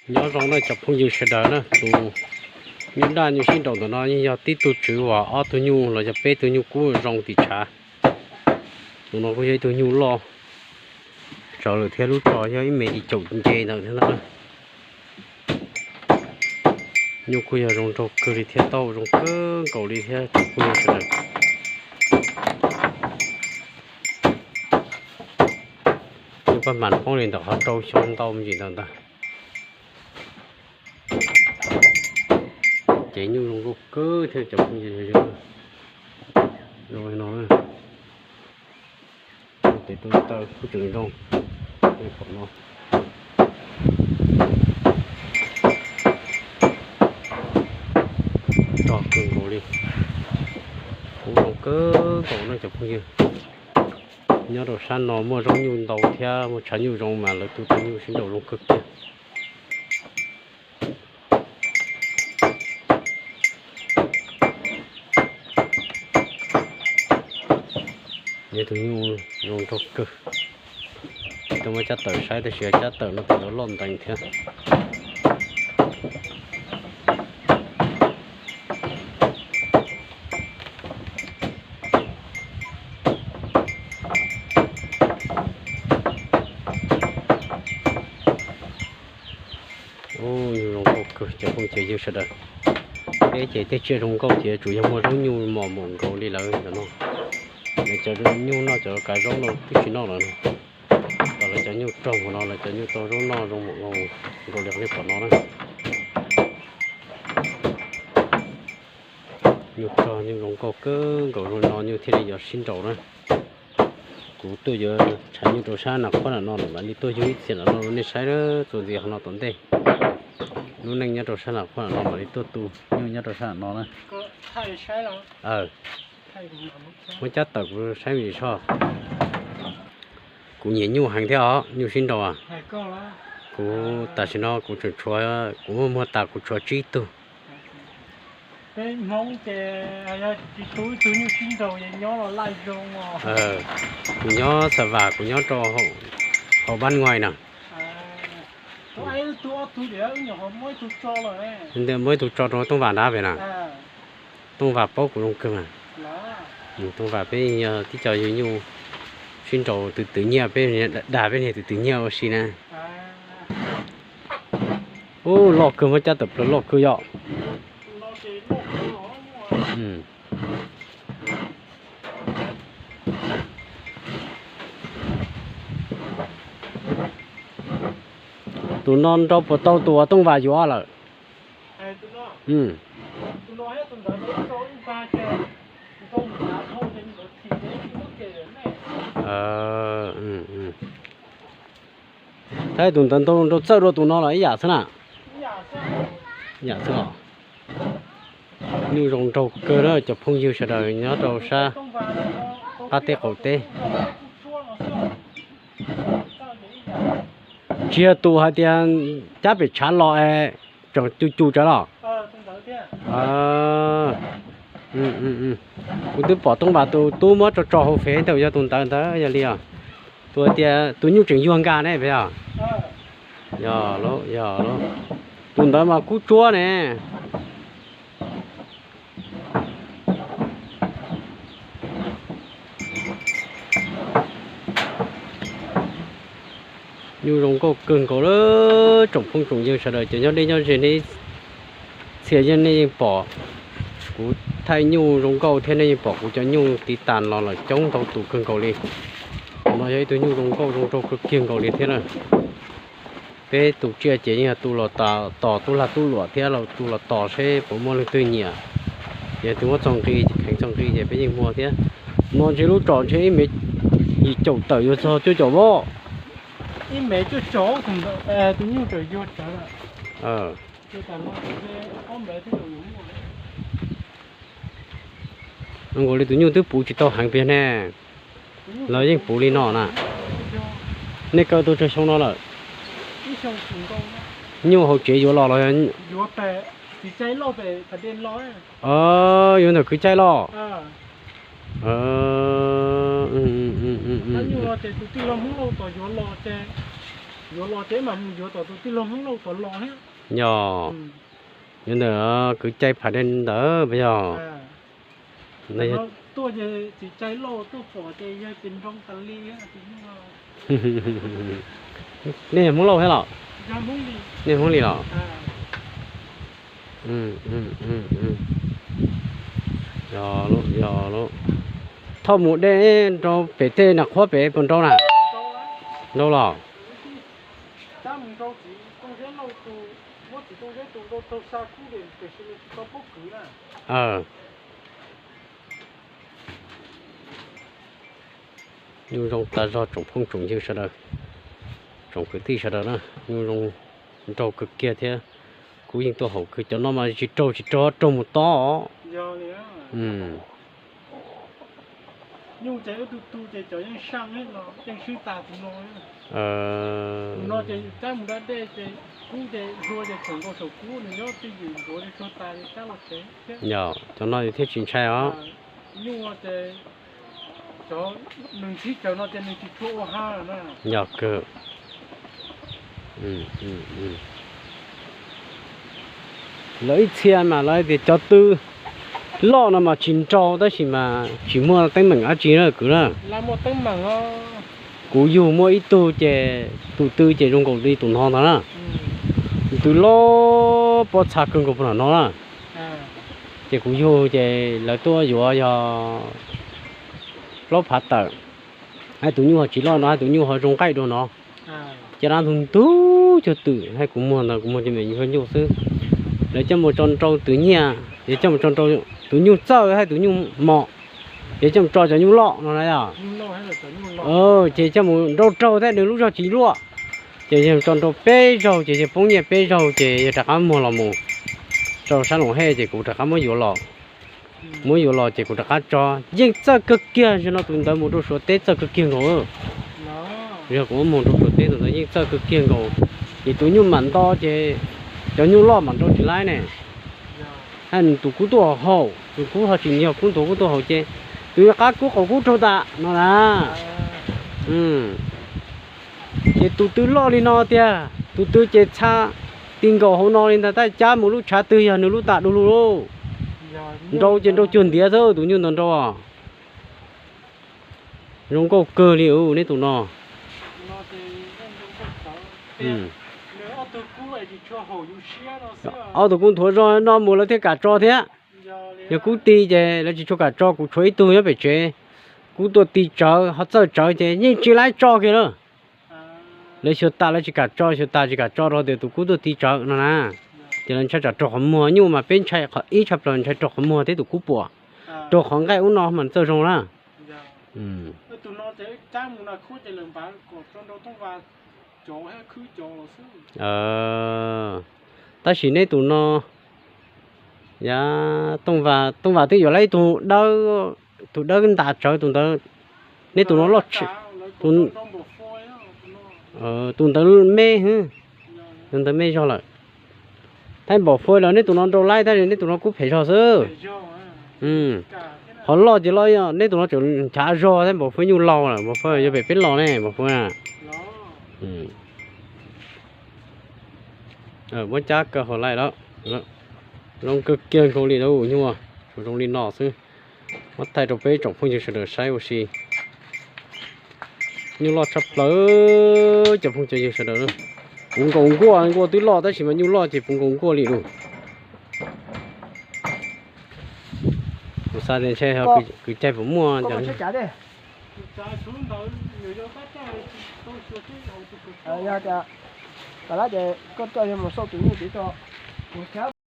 Nyob zoo na cov phooj ywg sawv daws na, tus nyuj daj nyuj sib nraus ntawm no yeej yog tib tug tswv uas ob tug nyuj los yog peb tug nyuj kub zoo tim tshav. Tus no kuj yog ib tug nyuj loj tsawv lawm thiab, lub tso yog ib me yim caum nce ntawd thiab na. Nyuj kuj yog zoo nraug kawg li thiab, taub hau zoo kawg nkaus li thiab cov phooj ywg sawv daws. Nyuj paj hmas poob li ntawm qhov rau xyoo ntau me ntsis ntawd ntag. Ces nyuj zoo nkauj kawg thiab cov phooj ywg, zoo li no na. Tes taw kuj tseem zoo li qhov no. Rog kawg nkaus li. Kuj zoo kawg nkaus na cov phooj ywg. Nyob rau sab no muaj zaub nyuj ntau thiab muaj tshav nyuj zoo mas lawv tu tej nyuj sib nraus zoo kawg kiag. Yog tus nyuj zoo nraug kawg. Tsis tau muaj cab tawm saib tab sis cab tawm no tus loj ntees thiab. Ub, nyuj zoo nkauj kawg cov phooj cov ywg sawv daws. Peb ces tej tsiaj zoo nkauj ces tsuas yog muaj zaub nyuj mos mos nkaus li lawm ntawm no. Lawv cov nyuj noj cov kav zaub no twb tsis noj lawm. Los lawv cov nyuj raug mus no lawv cov nyuj tau zaub noj zoo mos nkaus li qhov nej pom no na. Nyuj rog nyuj zoo nkauj kawg nkaus zoo no nyuj thiaj li yuav sib nraus na. Kuv tuaj yuav tshav nyuj rau sab nas qhuab nam no lawm mam li tuaj yug ib txhia ntawm no rau nej saib txuas ntxiv qhov no tom ntej. Lub neej nyob rau sab nas qhuab nam no mam li tuaj tu nyuj nyob rau sab nam no na. Muab cab tawm kuv saib me ntsis soj. Kuv nyiam nyuj heev thiab os, nyuj sib nraus. Kuv tam sim no kuv tseem tshuav, kuv muaj muag tas kuv tshuav tsib tug. Kuv nyob Xa Vam, kuv nyob rau hauv Pab Ngois na. Muab ib tug tso rau Tooj Vam nrab pem na. Tooj Vam paub kuv zoo kawg mas. Tooj Vam peb yog tib co yug nyuj sib nraus twv twv nyiaj, peb dag peb niag twv twv nyiaj ua si na. Ub, loj kawg, muab cab tawm plaws loj kawg yom. Tus no nrau puas tau tus uas Tooj Vam yuav lawm? Tab sis tus ntawd nrau txawj dua tus no los ib yam xwb na. Ib yam xwb os. Nyuj zoo nraug kawg na cov phooj ywg sawv daws nyob rau sab qab teb qaum teb. Tsis yog tus hais tias cab pem tshav los es tseem cu cu tsawv los? Kuv twb pom Tooj Vam tus tub muab tso tso hauv fev ntawd yog tus ntawd ntawd yog li os. Tus hais tias tus nyuj tseem yuag nkag ne pem os. Yog, yog, tus ntawd mas kub tsuab ne. Nyuj zoo nkauj kawg nkaus lawm tsoom phooj tsoom ywg sawv daws cov nyob deb nyob ze nej ib txhia yeej nej yeej pom kuv thaij nyuj zoo nkauj thiab nej yeej pom kuv cov nyuj tiv tas los lawm coob ntau tus kawg nkaus li. Tus no yog ib tug nyuj zoo nkauj zoo nraug kawg kiag nkaus li thiab na. Peb tus tsiaj ces yeej yog tus los tos tub lag tub luam thiab los tus los tos seb puas muaj leej twg nyiam. Ces tus muab txo nqi, kheev txo nqi ces peb yeej muag thiab. No ntshe lub tsom ntshe ib mev yim caum tawm yuav txog cuaj caum voj. Zoo nkaus li tus nyuj twb puv tsis tau heev pes ne. Los yeej puv li no na. Nej kaw tau tsawg xyoo no lawm? Nyuj hauv tsev yuav los los? Yuav ntawm kwv caij los? Yuav los ces mam mus yuav tom tus tij laug Hmoob Lauj tod los thiab. Yog, yuav ntawm kwv cai Pham Dej ntawd puas yog? Tuaj ces txiv cai Lauj tuaj pom ces yog ces nroo tas li. Nej yog Hmoob Lauj thiab los? Nej Hmoob Lis los? Yog, yog. Thauj mus dej nrau pem tej nas qhuab pem puas nrau na? Nrau los? Nyuj zoo tas zog tsoom phooj tsoom ywg sawv daws, tsoom kwv tij sawv daws na, nyuj zoo nraug kawg kiag thiab. Kuv yeej tuaj haum kawg, cov no mas tsis raug tsis raug, raug mus tob os. Nyuj ces wb tu tu ces cov yeej saj no, yeej swb tas tus no. Tus no ces cab mus da dej ces kub ces hlua ces tseem nkaus saum kub, nws nyob twj ywm ntuav li tsuag tas li cab los tsev thiab. Yog, cov no yus thiaj tsis ntshai os. Nyuj ces cov nws ntsib chaw no ces nws tsis tshua ua ha lawm na. Yog kawg. Lawv ib txhia mas lawv tias cov tw loj no mas tsis nrau tab sis mas tsis muaj teeb meem dab tsi na kwv na. Kuv yug muaj ib tug ces tus tw ces zoo nkaus li tus no ntag na. Tus tw loj pob txha kawg nkaus puag nram no na. Ces kuv yug ces lawv tuaj yuav yog plaub phav tawm. Hais tus nyuj ho tsis loj no, hais tus nyuj ho zoo nqaij dua no. Ces dab ntug ntug cuag twm, hais kuv muag ntawd kuv muag cov me nyuam nyuj xwb. Lawv coj mus tso nrau tus nyiaj, ces coj mus tso nrau tus nyuj txawj hais tus nyuj mos, ces coj mus tso cov nyuj loj no na yog. Ces coj mus nrau raug thiab nws lub zog tsis luaj. Ces yog tso nrau peb zaug ces yog poob nyiaj peb zaug ces yog rov qab muag los mus rau sab Loos Hej ces kuv rov qab muab yuav los. Muab yuav los ces kuv rov qab tso, yeej txawj kawg kiag, zaum no tus ntawd mus rau Suav teb txawj kawg kiag nkaus. Yog kuv muab muag rau Suav teb tus ntawd yeej txawj kawg kiag nkaus. Ces tus nyuj mam nto ces cov nyuj loj mam nrau tsis laib ne. Hais tus kub tuaj haum, tus kub ho tsis yog kub ntuav kub tuaj haum ces tus nyuj qab kub qaum kub raug tas no na. Ces tus tw loj li no tiag, tus tw ces txha ti nkaus hauv no li ntag, tab cab mus lub tshav twg yog nws lub tas du lug lauj. Nrau ces nrau cuag ntiav xwb tus nyuj ntawd nrau. Zoo nkauj kawg li neb tus no. Ob tug kub nthuav zog no mus lawv thiaj kam tso thiab. Yog kub ti ces lawv tsis tshua kam tso, kuv tshuav ib tug nyob pem tsev, kub tuaj ti tsawv ho txawj tsawv ces yeej tsis laib tso kiag lawm. Lawv xyuas tas lawv tsis kam tso, xyuas tas tsis kam tso rau tias tus kub tuaj ti tsawv no na. Ces lawv ntshai tsam raug qhov muag, nyuj mas peb ntshai ib tshaj plaws ntshai raug qhov muag thiab tus kub puam, raug qhov nqaij ub no mas txawj zoo na. Tab sis neb tus no, ya, Tooj Vas twb yuav lawm ib tug dawb, tus dawb ntas tsawv tus ntawd, neb tus no loj, tus ntawd me, tus ntawd me zog lawm. Thaib Npaum Fua los neb tus no nrau laib tab sis neb tus no kub phem zog xwb. Qhov loj ces loj, neb tus no tseem nchav zog, Thaib Npaum Fua nyuj laus lawm, Npaum Fua yuav pem peb los ne Npaum Fua. Muab cab kaw hauv laij lawm. Zoo kawg kiag nkaus li lauj nyuj, tsuas zoo li no xwb. Muab thaij rau peb tsoom phooj ywg sawv daws saib ua si. Nyuj loj tshaj plaws cov phooj cov ywg sawv daws. Puv nkaus nkuaj, nkuaj twb loj tab sis mas nyuj loj ces puv nkaus nkuaj li lauj. Kuv xav tias ntshe kwv cai puas muaj. Yog tias, koj lab ces koj coj yog mus xauj tus nyuj tid tso.